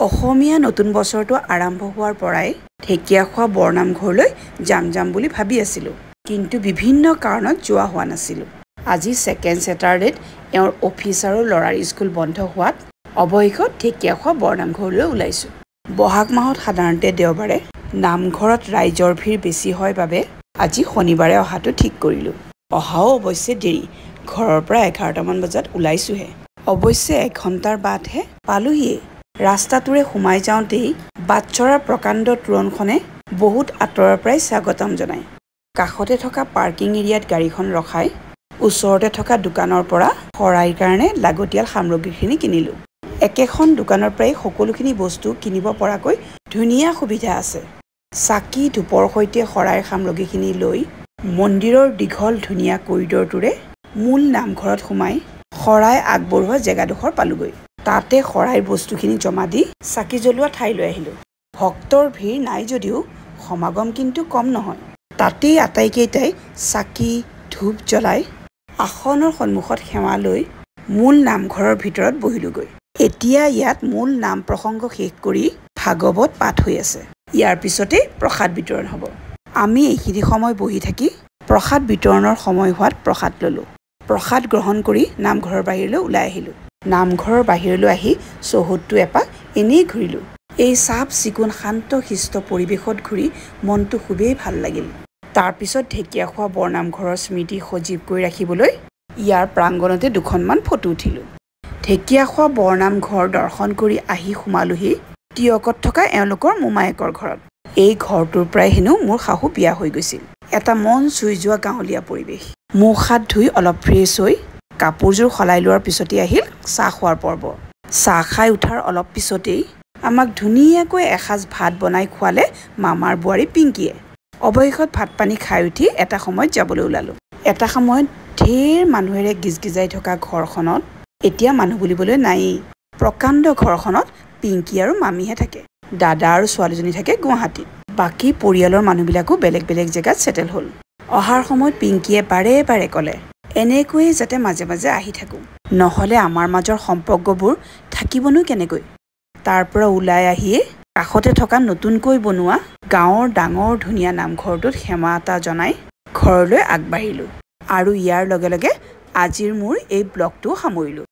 অসমীয়া নতুন বছৰটো আৰম্ভ হোৱাৰ পৰাই ঢেকীয়াখোৱা বৰনামঘৰলৈ যাম যাম বুলি ভাবি আছিলোঁ, কিন্তু বিভিন্ন কাৰণত যোৱা হোৱা নাছিলোঁ। আজি ছেকেণ্ড ছেটাৰডেত এওঁৰ অফিচ আৰু ল'ৰাৰ স্কুল বন্ধ হোৱাত অৱশেষত ঢেকীয়াখোৱা বৰনামঘৰলৈ ওলাইছোঁ। বহাগ মাহত সাধাৰণতে দেওবাৰে নামঘৰত ৰাইজৰ ভিৰ বেছি হয় বাবে আজি শনিবাৰে অহাটো ঠিক কৰিলোঁ। অহাও অৱশ্যে দেৰি, ঘৰৰ পৰা 11টামান বজাত ওলাইছোঁহে। অৱশ্যে এঘণ্টাৰ বাটহে, পালোহিয়েই। ৰাস্তাটোৰে সোমাই যাওঁতেই বাটচৰাৰ প্ৰকাণ্ড তোৰণখনে বহুত আঁতৰৰ পৰাই স্বাগতম জনায়। কাষতে থকা পাৰ্কিং এৰিয়াত গাড়ীখন ৰখাই ওচৰতে থকা দোকানৰ পৰা শৰাইৰ কাৰণে লাগতিয়াল সামগ্ৰীখিনি কিনিলোঁ। একেখন দোকানৰ পৰাই সকলোখিনি বস্তু কিনিব পৰাকৈ ধুনীয়া সুবিধা আছে। চাকি ধূপৰ সৈতে শৰাইৰ সামগ্ৰীখিনি লৈ মন্দিৰৰ দীঘল ধুনীয়া কৰিডৰটোৰে মূল নামঘৰত সোমাই শৰাই আগবঢ়োৱা জেগাডোখৰ পালোগৈ। তাতে শৰাইৰ বস্তুখিনি জমা দি চাকি জ্বলোৱা ঠাইলৈ আহিলোঁ। ভক্তৰ ভিৰ নাই যদিও সমাগম কিন্তু কম নহয়। তাতেই আটাইকেইটাই চাকি ধূপ জ্বলাই আসনৰ সন্মুখত সেৱা লৈ মূল নামঘৰৰ ভিতৰত বহিলোগৈ। এতিয়া ইয়াত মূল নাম প্ৰসংগ শেষ কৰি ভাগৱত পাঠ হৈ আছে। ইয়াৰ পিছতেই প্ৰসাদ বিতৰণ হ'ব। আমি এইখিনি সময় বহি থাকি প্ৰসাদ বিতৰণৰ সময় হোৱাত প্ৰসাদ ল'লোঁ। প্ৰসাদ গ্ৰহণ কৰি নামঘৰৰ বাহিৰলৈ ওলাই আহিলোঁ। নামঘৰৰ বাহিৰলৈ আহি চৌহদটো এপাক এনেই ঘূৰিলোঁ। এই চাফ চিকুণ শান্ত শিষ্ট পৰিৱেশত ঘূৰি মনটো খুবেই ভাল লাগিল। তাৰপিছত ঢেকীয়াখোৱা বৰনামঘৰৰ স্মৃতি সজীৱ কৰি ৰাখিবলৈ ইয়াৰ প্ৰাংগণতে দুখনমান ফটো উঠিলোঁ। ঢেকীয়াখোৱা বৰনামঘৰ দৰ্শন কৰি আহি সোমালোহি টীয়কত থকা এওঁলোকৰ মোমায়েকৰ ঘৰত। এই ঘৰটোৰ পৰাই হেনো মোৰ শাহু বিয়া হৈ গৈছিল। এটা মন চুই যোৱা গাঁৱলীয়া পৰিৱেশ। মুখ হাত ধুই অলপ ফ্ৰেছ হৈ কাপোৰযোৰ সলাই লোৱাৰ পিছতেই আহিল চাহ খোৱাৰ পৰ্ব। চাহ খাই উঠাৰ অলপ পিছতেই আমাক ধুনীয়াকৈ এসাঁজ ভাত বনাই খুৱালে মামাৰ বোৱাৰী পিংকীয়ে। অৱশেষত ভাত পানী খাই উঠি এটা সময়ত যাবলৈ ওলালোঁ। এটা সময়ত ঢেৰ মানুহেৰে গিজগিজাই থকা ঘৰখনত এতিয়া মানুহ বুলিবলৈ নায়েই। প্ৰকাণ্ড ঘৰখনত পিংকী আৰু মামীহে থাকে। দাদা আৰু ছোৱালীজনী থাকে গুৱাহাটীত। বাকী পৰিয়ালৰ মানুহবিলাকো বেলেগ বেলেগ জেগাত ছেটেল হ'ল। অহাৰ সময়ত পিংকীয়ে বাৰে বাৰে ক'লে, এনেকৈয়ে যাতে মাজে মাজে আহি থাকোঁ, নহ'লে আমাৰ মাজৰ সম্পৰ্কবোৰ থাকিবনো কেনেকৈ। তাৰ পৰা ওলাই আহিয়ে কাষতে থকা নতুনকৈ বনোৱা গাঁৱৰ ডাঙৰ ধুনীয়া নামঘৰটোত সেৱা এটা জনাই ঘৰলৈ আগবাঢ়িলোঁ। আৰু ইয়াৰ লগে লগে আজিৰ মোৰ এই ব্লগটোও সামৰিলোঁ।